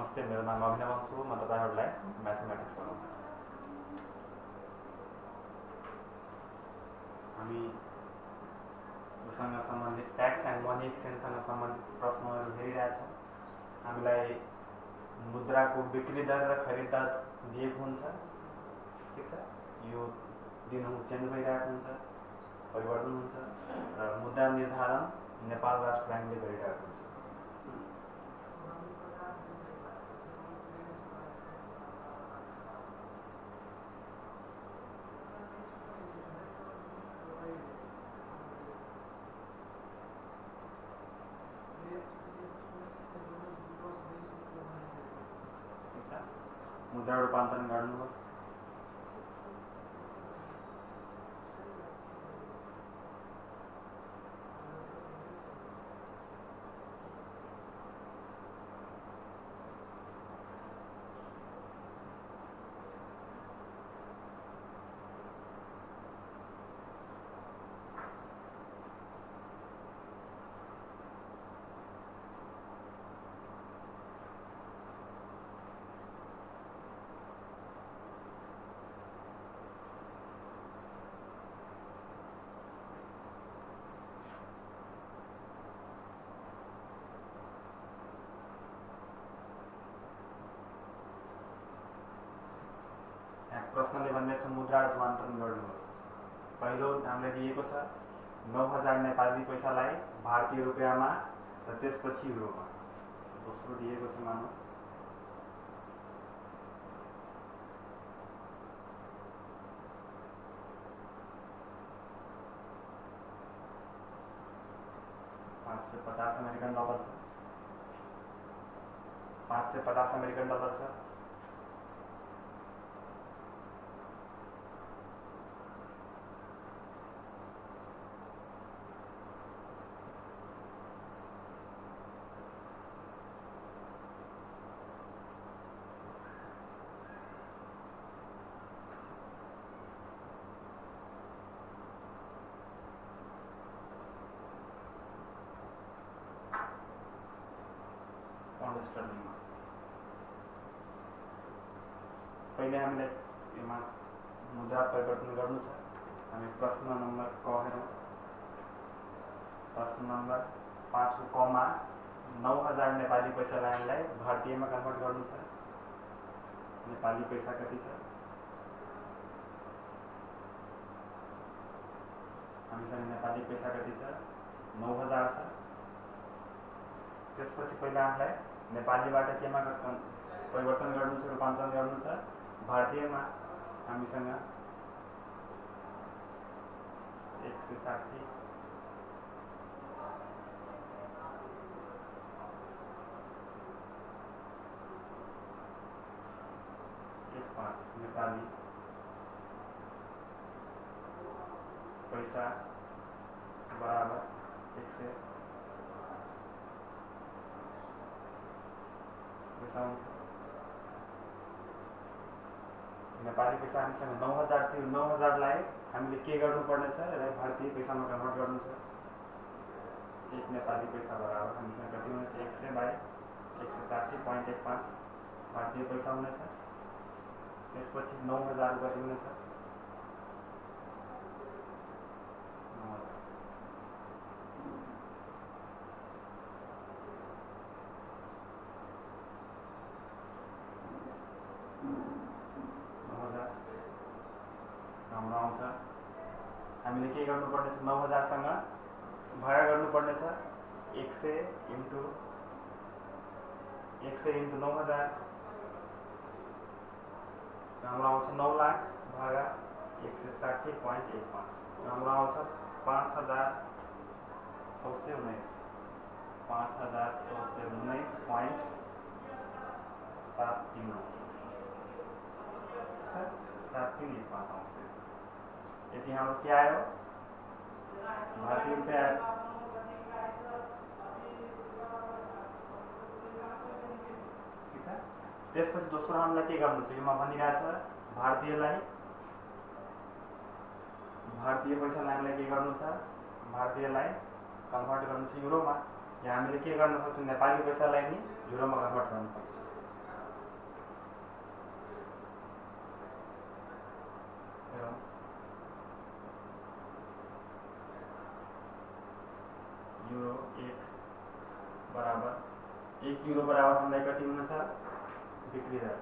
नमस्ते, मेरो नाम अभिनव छु। म तपाईहरुलाई म्याथमेटिक्स पढाउँछु। हामी उसँग सम्बन्धित ट्याक्स एन्ड मनी एक्सचेन्जसँग सम्बन्धित प्रश्नहरू हेरिरहेका छौँ। हामीलाई मुद्राको बिक्री दर र खरिद दर दिएको हुन्छ, ठीक छ। यो दिनहुँ चेन्ज भइरहेको हुन्छ, परिवर्तन हुन्छ र मुद्रा निर्धारण नेपाल राष्ट्र ब्याङ्कले गरिरहेको हुन्छ। मुद्रा रूपान्तरण गर्नुहोस्। प्रश्नले भन्दैछ मुद्रा रूपान्तरण गर्नुहोस्। पहिलो हामीले दिएको छ 9000 नेपाली पैसालाई भारतीय रुपियाँमा र त्यसपछि युरोमा। दोस्रो दिएको छ मानौ 550 अमेरिकन डलर छ। 550 अमेरिकन डलर छ। पहिले हामीले यसमा मुद्रा परिवर्तन गर्नु छ। हामी प्रश्न नम्बर क हेरौँ। प्रश्न नम्बर 5 को कमा 9000 नेपाली पैसा लाइनलाई भारतीयमा कन्भर्ट गर्नु छ। नेपाली पैसा कति छ? हामीसँग नेपाली पैसा कति छ? 9000 छ। त्यसपछि पहिला हामीलाई नेपालीबाट केमा परिवर्तन गर्नु छ, रूपान्तरण गर्नु छ? भारतीयमा। हामीसँग 160 1.5 नेपाली पैसा बराबर 100 पैसा हुन्छ। नेपाली पैसा हामीसँग 9000 छ। 9000 लाई हामीले के गर्नुपर्ने छ? यसलाई भारतीय पैसामा कन्भर्ट गर्नु छ। 1 नेपाली पैसा बराबर हामीसँग कति हुनेछ? 100/160.15 भारतीय पैसा हुनेछ। त्यसपछि 9000 कति हुनेछ? 9000 राम्रो आउँछ। हामीले के गर्नुपर्ने छ? 9000 सँग भागा गर्नुपर्ने छ। 100 × 9000 राम्रो आउँछ 9 लाख भागा 160.15 राम्रो आउँछ 5619 5619.73 आउँछ। 7315 आउँछ। यति हाम्रो के आयो? भारतीय रुपियाँ आयो। ठीक छ। त्यसपछि दोस्रो हामीलाई के गर्नु छ? योमा भनिरहेछ भारतीय पैसा लाइनलाई के गर्नु छ? भारतीयलाई कन्भर्ट गर्नु छ युरोमा। यहाँ हामीले के गर्न सक्छौँ? नेपाली पैसालाई नि युरोमा कन्भर्ट गर्न सक्छौँ। 1 बराबर 1 युरो बराबर हामीलाई कति हुनेछ बिक्री दर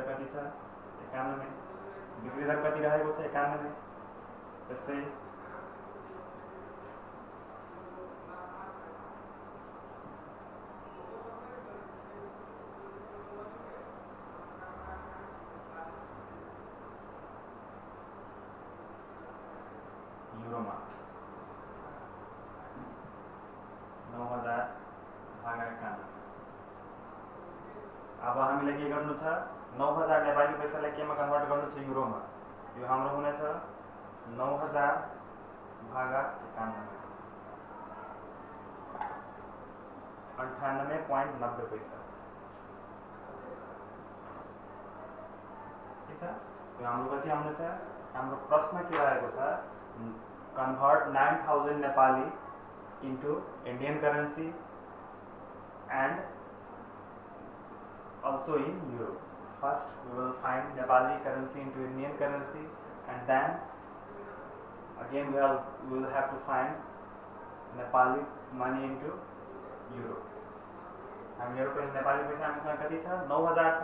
कति छ 91 बिक्री दर कति रहेको छ 91 त्यस्तै युरोमा 9000 भागा 91 अब हामीलाई के गर्नु छ 9000 नेपाली पैसालाई केमा कन्भर्ट गर्नु छ युरोमा यो हाम्रो हुनेछ 9000 भागा 91 98.90 पैसा ठीक छ यो हाम्रो कति आउने छ हाम्रो प्रश्न के रहेको छ convert 9000 Nepali into Indian currency and also in euro. First we will find Nepali currency into Indian currency and then again we will have to find Nepali money into euro. हामीहरु पहिले नेपाली पैसा हामीसँग कति छ 9000 छ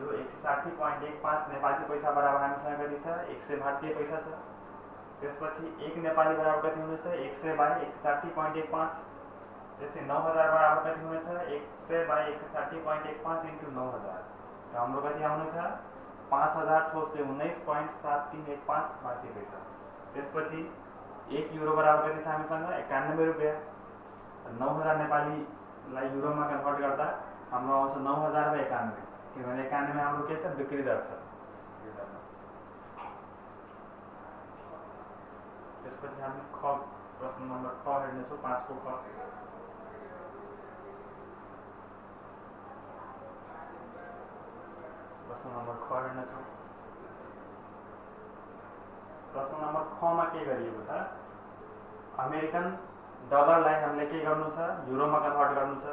यो 160.15 नेपाली पैसा बराबर हामीसँग कति छ 100 भारतीय पैसा छ त्यसपछि 1 नेपाली बराबर कति हुनेछ 100 बाइ 160.15 त्यसै 9000 बराबर कति हुनेछ 100 बाइ 160.15 इन्टु 9000 र हाम्रो कति आउनेछ 5619.7315 भारतीय पैसा त्यसपछि 1 युरो बराबर कति छ हामीसँग 91 रुपैयाँ 9000 नेपालीलाई युरोमा कन्भर्ट गर्दा हाम्रो आउँछ 9000 बाइ 91 किनभने 91 हाम्रो के छ बिक्री दर छ त्यसपछि हामी ख प्रश्न नम्बर ख हेर्नेछौँ 5 को ख प्रश्न नम्बर ख हेर्नेछौँ प्रश्न नम्बर ख मा के गरिएको छ अमेरिकन डलरलाई हामीले के गर्नु छ युरोमा कन्भर्ट गर्नु छ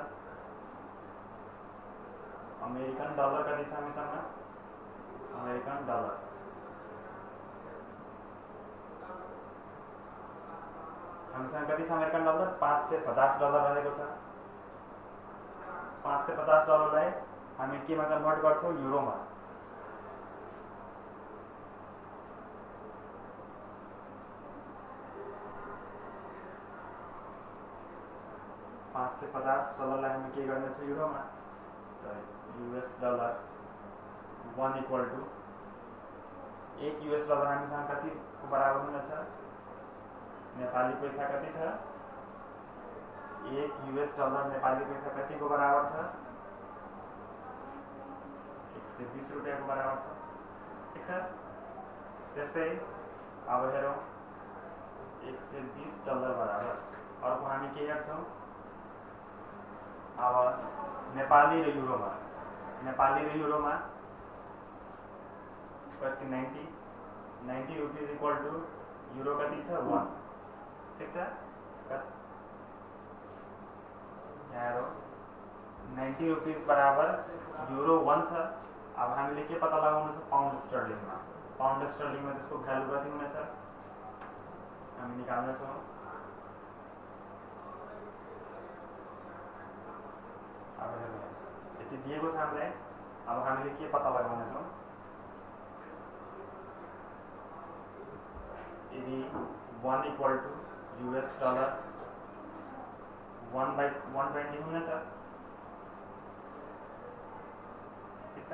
अमेरिकन डलर कति छ हामीसँग अमेरिकन डलर हामीसँग कति छ अमेरिकन डलर 550 डलर रहेको छ 550 डलरलाई हामी केमा कन्भर्ट गर्छौं युरोमा $550 हामी के गर्नेछौं युरोमा त US dollar 1 equal to 1 US dollar हामीसँग कति को बराबर हुनेछ नेपाली पैसा कति छ 1 US डलर नेपाली पैसा कति को बराबर छ 120 रुपैयाँ को बराबर छ ठीक छ त्यस्तै अब हेरौं 120 डलर बराबर अर्को हामी के गर्छौं अब नेपाली र युरोमा कति 90 रुपीज इक्वल टु युरो कति छ 1 ठीक छ यहाँ 90 रुपीज बराबर युरो 1 छ अब हामीले के पत्ता लगाउनु छ पाउन्ड स्टर्लिङमा त्यसको भ्यालु कति हुनेछ हामी निकाल्ने छौं अब यति दिएको छ हामीलाई अब हामीले के पत्ता लगाउने छौं यदि 1 equal to US dollar 1 by 120 हुनेछ ठीक छ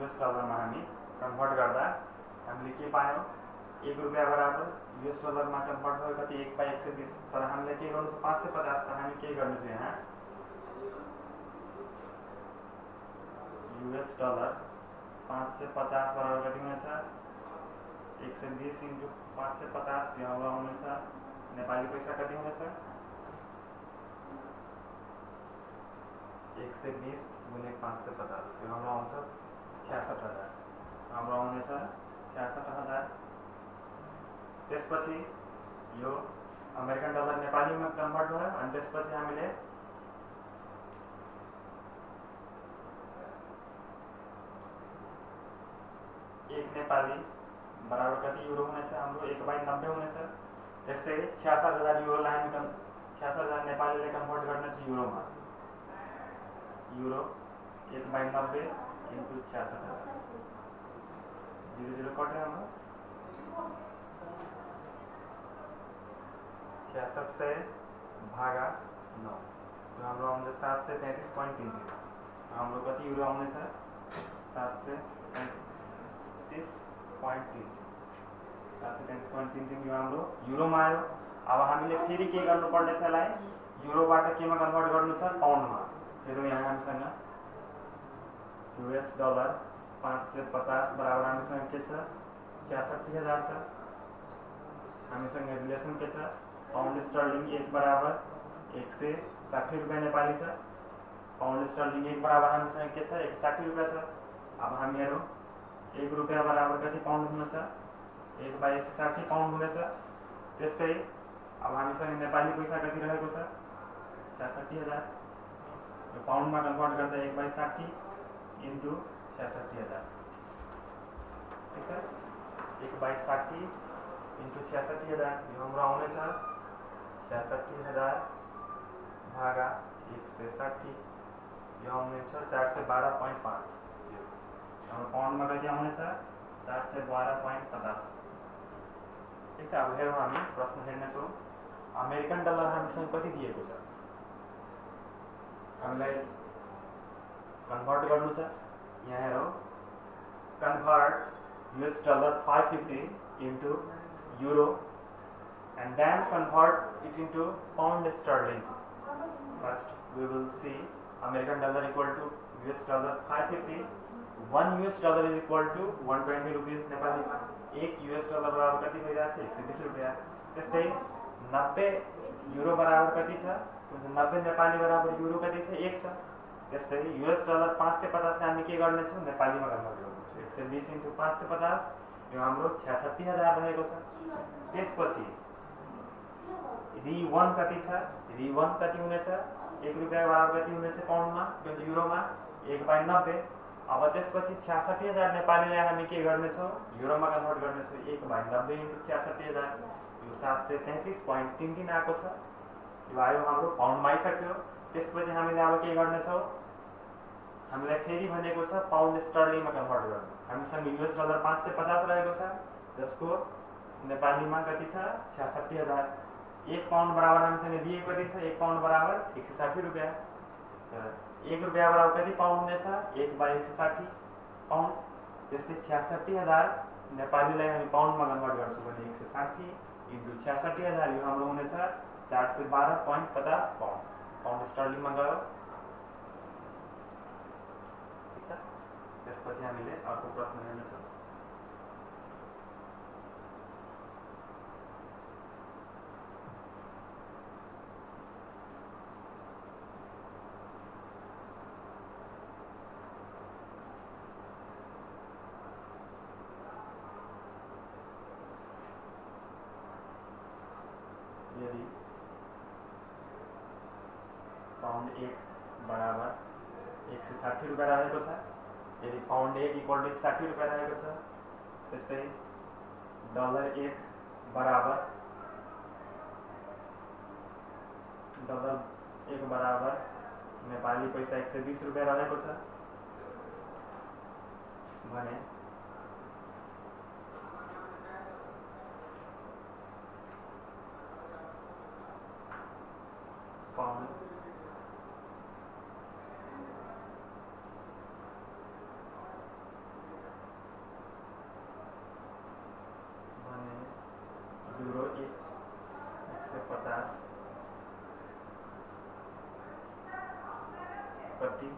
US डलरमा हामी कन्भर्ट गर्दा हामीले के पायौं 1 रुपैयाँ बराबर US डलरमा कन्भर्ट भयो कति 1 by 120 तर हामीले के गर्नु छ 550 त हामी के गर्नु छ यहाँ US डलर 550 बराबर कति हुनेछ 120 into 550 यहाँ आउनेछ नेपाली पैसा कति हुनेछ 120 गुणे 550 यो हाम्रो आउँछ 66000 हाम्रो आउनेछ 66000 त्यसपछि यो अमेरिकन डलर नेपालीमा कन्भर्ट भयो अनि त्यसपछि हामीले एक नेपाली बराबर कति युरो हुनेछ हाम्रो 1/90 हुनेछ त्यस्तै 66,000 युरोलाई हामी 66,000 नेपालीले कन्भर्ट गर्ने छ युरोमा। युरो 1/90 इन्टु 66,000 0 कट्यो हाम्रो 6600 भागा 9 हाम्रो आउँछ 733.33। हाम्रो कति युरो आउनेछ 733.33 733.33 यो हाम्रो युरोमा आयो। अब हामीले फेरि के गर्नुपर्ने छ यसलाई युरोबाट केमा कन्भर्ट गर्नु छ पाउन्डमा। फेरि यहाँ हामीसँग US डलर 550 बराबर हामीसँग के छ 66,000 छ। हामीसँग रिलेसन के छ पाउन्ड स्टर्लिङ 1 बराबर 160 रुपैयाँ नेपाली छ। पाउन्ड स्टर्लिङ 1 बराबर हामीसँग के छ 160 रुपैयाँ छ। अब हामीहरू 1 रुपैयाँ बराबर कति पाउन्ड हुनेछ 1/160 पाउन्ड हुनेछ। त्यस्तै अब हामीसँग नेपाली पैसा कति रहेको छ 66,000। यो पाउन्डमा कन्भर्ट गर्दा 1/60 इन्टु 66,000 ठिक छ। 1/60 इन्टु 66,000 यो हाम्रो आउनेछ 66,000 भागा 160 यो आउनेछ 412.5। हाम्रो पाउन्डमा कति आउनेछ 412.50 ठिक छ। अब हेरौँ हामी प्रश्न हेर्नेछौँ अमेरिकन डलर हामीसँग कति दिएको छ हामीलाई कन्भर्ट गर्नु छ। यहाँ हेरौँ convert US dollar 550 into euro and then convert it into pound sterling. First we will see American dollar equal to US dollar 550. 1 US dollar is equal to 120 rupees Nepali में। 1 US डलर बराबर कति भइरहेछ 120 रुपैयाँ। त्यस्तै 90 युरो बराबर कति छ 90 नेपाली बराबर युरो कति छ 1 छ। त्यस्तै US डलर 550 ले हामी के गर्ने छौं नेपालीमा कन्भर्ट गर्नु छ 120 इन्टु 550 यो हाम्रो 66,000 रहेको छ। त्यसपछि री1 कति छ री1 कति हुनेछ 1 रुपैयाँ बराबर कति हुनेछ पाउन्डमा किनकि युरोमा 1/90। अब त्यसपछि 66,000 नेपालीलाई हामी के गर्ने छौं युरोमा कन्भर्ट गर्ने छौं 1/90 इन्टु 66,000 यो 733.33 आएको छ। यो आयो हाम्रो पाउन्डमा आइसक्यो। त्यसपछि हामीले अब के गर्ने छौं हामीलाई फेरि भनेको छ पाउन्ड स्टर्लिङमा कन्भर्ट गर्नु। हामीसँग US डलर 550 रहेको छ जसको नेपालीमा कति छ 66,000। 1 पाउन्ड बराबर हामीसँग दिएको कति छ 1 पाउन्ड बराबर 160 रुपैयाँ। 1 रुपैयाँ बराबर कति पाउन्ड हुनेछ 1/160 पाउन्ड। त्यस्तै 66,000 नेपालीलाई हामी पाउन्डमा कन्भर्ट गर्छौं भने 160 इन्टु 66,000 यो हाम्रो हुनेछ 412.50 पाउन्ड। पाउन्ड स्टर्लिङमा गयो ठीक छ। त्यसपछि हामीले अर्को प्रश्न हेर्नेछौँ। यदि पाउन्ड 1 बराबर 160 रुपैयाँ रहेको छ यदि पाउन्ड 1 इक्वल टु 160 रुपैयाँ रहेको छ त्यस्तै डलर 1 बराबर नेपाली पैसा 120 रुपैयाँ रहेको छ भने पाउन्ड युरो 150 कति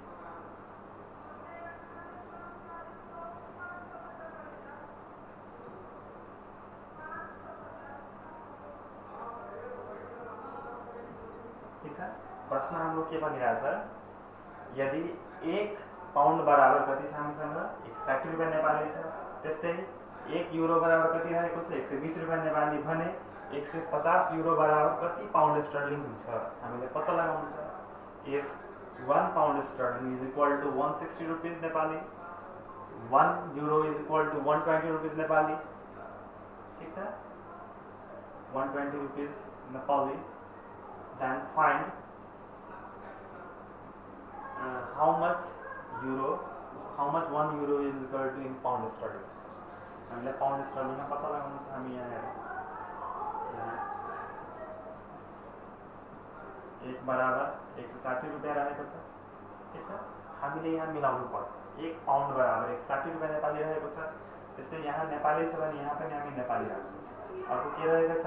ठीक छ। प्रश्न हाम्रो के भनिरहेछ यदि 1 पाउन्ड बराबर कति छ हामीसँग 160 रुपैयाँ नेपाली छ। त्यस्तै 1 युरो बराबर कति रहेको छ 120 रुपैयाँ नेपाली भने 150 युरो बराबर कति पाउन्ड स्टर्लिङ हुन्छ हामीले पत्ता लगाउनु छ। If 1 pound sterling is equal to 160 rupees नेपाली 1 euro is equal to 120 rupees नेपाली ठीक छ। 120 rupees Nepali, then find how much 1 euro is equal to in pound sterling. हामीलाई पाउन्ड स्टर्लिङमा पत्ता लगाउनु छ। हामी यहाँ एक बराबर 160 रुपियाँ रहेको छ, ठिक छ। हामीले यहाँ मिलाउनु पर्छ। 1 पाउन्ड बराबर 160 रुपियाँ नेपाली रहेको छ, त्यस्तै यहाँ नेपाली छ भने यहाँ पनि हामी नेपाली राख्छौँ। अर्को के रहेको छ,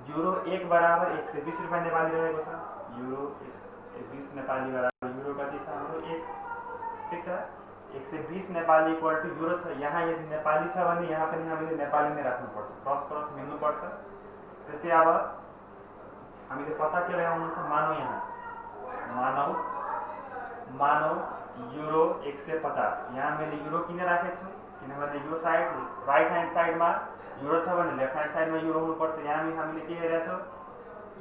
युरो 1 बराबर 120 रुपियाँ नेपाली रहेको छ। युरो 120 नेपाली बराबर युरो कति छ हाम्रो 1, ठिक छ। 120 नेपाली इक्वल टु युरो छ। यहाँ यदि नेपाली छ भने यहाँ पनि हामीले नेपाली नै राख्नुपर्छ, क्रस क्रस मिल्नुपर्छ। त्यस्तै अब हामीले पत्ता के लगाउनु छ, मानौ युरो 150। यहाँ मैले युरो किन राखेको छु, किनभने यो साइड राइट ह्यान्ड साइडमा युरो छ भने लेफ्ट ह्यान्ड साइडमा युरो हुनुपर्छ। यहाँ हामीले के हेरेका छौँ,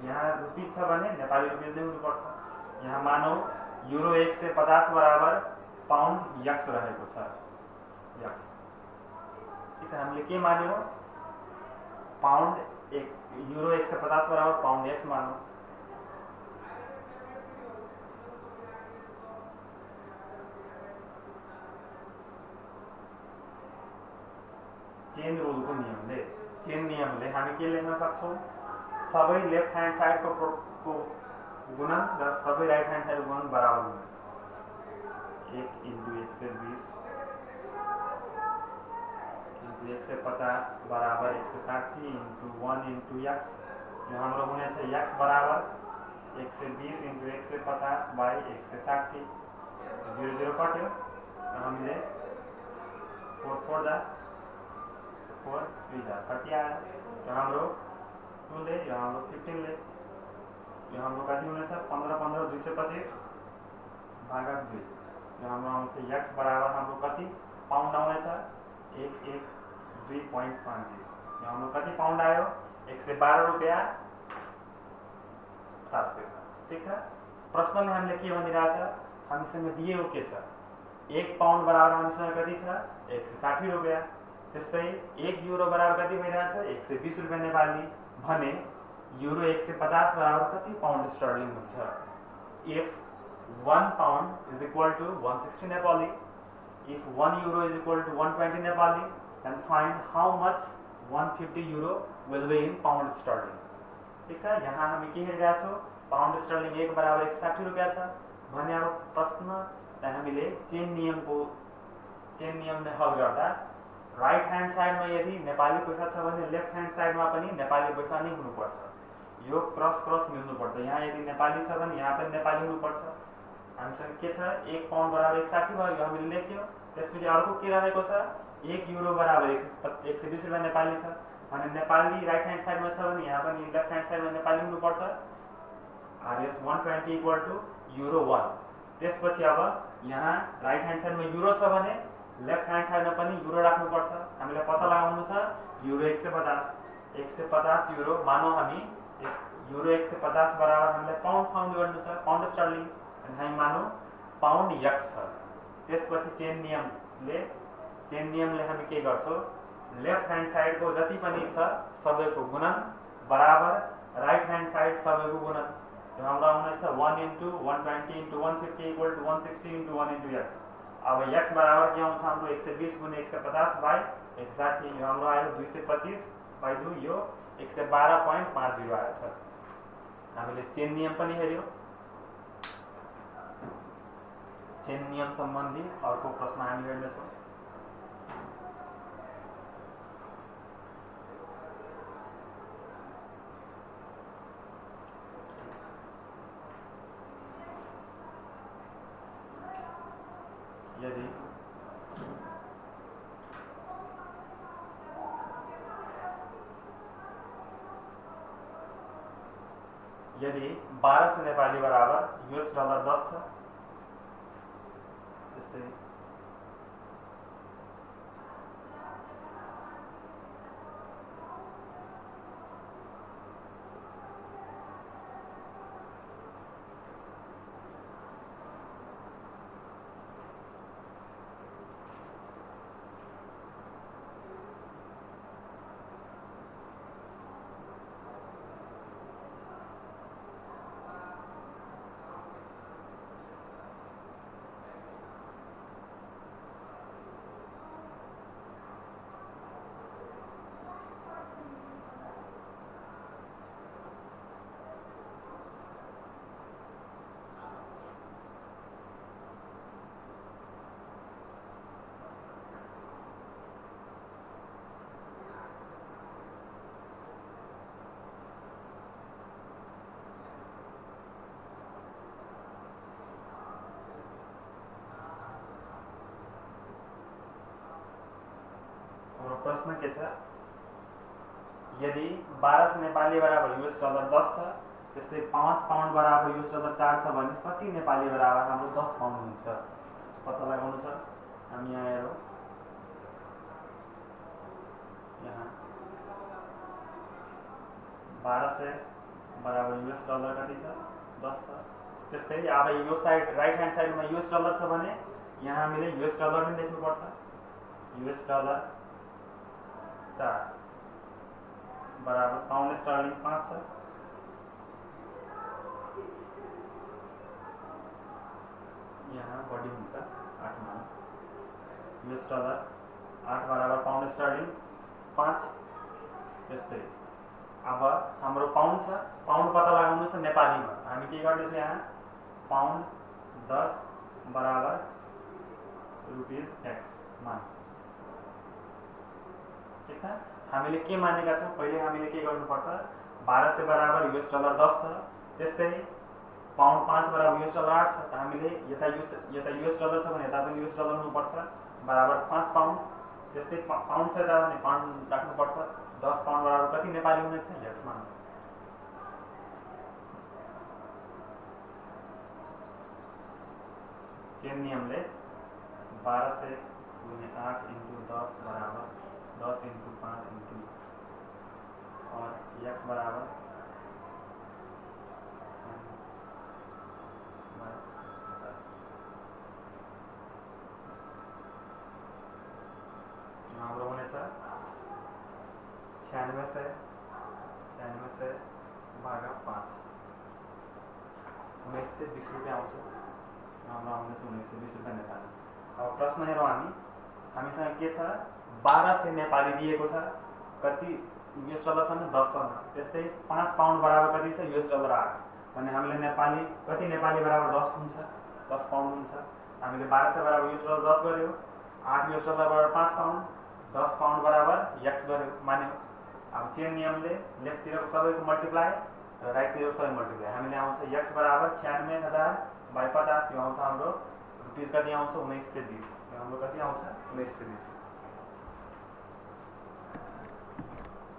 यहाँ रुपिज छ भने नेपाली रुपिज नै हुनुपर्छ। यहाँ मानौ युरो 150 बराबर पाउन्ड यक्स रहेको छ, यक्स, ठिक छ। हामीले के मान्यो, पाउन्ड युरो 150 बराबर पाउन्ड यक्स मानौ। चेन नियमले हामी के लेख्न सक्छौँ, सबै लेफ्ट ह्यान्ड साइडको गुणन र सबै राइट ह्यान्ड साइडको गुणन बराबर हुनेछ। 1 × 120 × 150 बराबर 160 × 1 × x। यो हाम्रो हुनेछ x बराबर 120 × 150 बाई 160। 0 0 कट्यो, हामीले 4 4 जा 4 3 जा 30 आयो। यो हाम्रो 2 ले, यो हाम्रो 15 ले, यो हाम्रो कति हुनेछ 15 15 225 भागा 2। यो हाम्रो आउँछ x बराबर हाम्रो कति पाउन्ड आउनेछ 112.50। यो हाम्रो कति पाउन्ड आयो 112 रुपियाँ 50 पैसा, ठिक छ। प्रश्नले हामीले के भनिरहेछ, हामीसँग दिएको के छ, 1 पाउन्ड बराबर हामीसँग कति छ 160 रुपियाँ। त्यस्तै 1 युरो बराबर कति भइरहेछ 120 रुपियाँ नेपाली भने युरो 150 बराबर कति पाउन्ड स्टर्लिङ हुन्छ। If 1 pound is equal to 160 Nepali, if 1 euro is equal to 120 Nepali, then find how much 150 euro will be in pound sterling, ठिक छ। यहाँ हामी के हेरिरहेका छौँ, पाउन्ड स्टर्लिङ 1 बराबर 160 रुपियाँ छ भने अब प्रश्न हामीले चेन नियमले हल गर्दा राइट ह्यान्ड साइडमा यदि नेपाली पैसा छ भने लेफ्ट ह्यान्ड साइडमा पनि नेपाली पैसा नै हुनुपर्छ। यो क्रस क्रस मिल्नुपर्छ। यहाँ यदि नेपाली छ भने यहाँ पनि नेपाली हुनुपर्छ। हामीसँग के छ 1 पाउन्ड बराबर 160 भयो, यो हामीले लेख्यो। त्यसपछि अर्को के रहेको छ, 1 युरो बराबर 120 रुपियाँ नेपाली छ भने नेपाली राइट ह्यान्ड साइडमा छ भने यहाँ पनि लेफ्ट ह्यान्ड साइडमा नेपाली हुनुपर्छ। RS 120 equal to euro 1। त्यसपछि अब यहाँ राइट ह्यान्ड साइडमा युरो छ भने लेफ्ट ह्यान्ड साइडमा पनि युरो राख्नुपर्छ। हामीलाई पत्ता लगाउनु छ युरो 150 युरो, मानौ हामी युरो 150 बराबर हामीलाई पाउन्ड गर्नु छ, पाउन्ड स्टर्लिङ, अनि हामी मानौ पाउन्ड यक्स छ। त्यसपछि चेन नियमले हामी के गर्छौँ, लेफ्ट ह्यान्ड साइडको जति पनि छ सबैको गुणन बराबर राइट ह्यान्ड साइड सबैको गुणन। यो हाम्रो आउनेछ 1 × 120 × 150 इक्वल टु 160 × 1 × x। अब x बराबर के आउँछ हाम्रो 120 × 150 बाई 160। यो हाम्रो आयो 225 बाई 2, यो 112.50 आएछ। हामीले चेन नियम पनि हेर्यो। चेन नियम सम्बन्धी अर्को प्रश्न हामी हेर्नेछौँ। यदि 1200 नेपाली बराबर US डलर 10 छ, त्यस्तै प्रश्न के छ, यदि 1200 नेपाली बराबर US डलर 10 छ, त्यस्तै 5 पाउन्ड बराबर US डलर 4 छ भने कति नेपाली बराबर हाम्रो 10 पाउन्ड हुन्छ पत्ता लगाउनु छ। हामी यहाँ हेरौँ, यहाँ 1200 बराबर US डलर कति छ 10 छ। त्यस्तै अब यो साइड राइट ह्यान्ड साइडमा US डलर छ भने यहाँ हामीले US डलर नै लेख्नुपर्छ। US डलर 4 बराबर पाउन्ड स्टर्लिङ 5 छ। यहाँ बढी हुन्छ 8 मा। US डलर 8 बराबर पाउन्ड स्टर्लिङ 5। त्यस्तै अब हाम्रो पाउन्ड छ, पाउन्ड पत्ता लगाउनु छ नेपालीमा। हामी के गर्दैछौँ, यहाँ पाउन्ड 10 बराबर रुपीज एक्स मान। ठीक छ, हामीले के मानेका छौँ, पहिले हामीले के गर्नुपर्छ, 1200 बराबर US डलर 10 छ, त्यस्तै पाउन्ड 5 बराबर US डलर 8 छ। त हामीले यता US डलर छ भने यता पनि US डलर हुनुपर्छ, बराबर 5 पाउन्ड। त्यस्तै पाउन्ड छ यता भने पाउन्ड राख्नुपर्छ। 10 पाउन्ड बराबर कति नेपाली हुनेछ, एक्स मान। चेन नियमले 1200 गुणे 8 × 10 बराबर 10 × 5 × x और x बराबर 50। हाम्रो हुनेछ 9600 भागा 5, 1920 रुपियाँ आउँछ। हाम्रो आउँदैछ 1920 रुपियाँ नेपाली। अब प्रश्न हेरौँ, हामीसँग के छ, 1200 नेपाली दिएको छ, कति US डलर छ, 10 छ। त्यस्तै 5 पाउन्ड बराबर कति छ, US डलर 8 भने हामीले नेपाली कति नेपाली बराबर 10 हुन्छ, 10 पाउन्ड हुन्छ। हामीले 1200 बराबर US डलर 10 गर्यो, 8 US डलर बराबर 5 पाउन्ड, 10 पाउन्ड बराबर x गर्यो, मान्यो। अब चेन नियमले लेफ्टतिरको सबैको मल्टिप्लाई र राइटतिरको सबै मल्टिप्लाई। हामीले आउँछ x बराबर 96,000 / 50। यो आउँछ हाम्रो रुपीज कति आउँछ, 1920। यो हाम्रो कति आउँछ, 1920।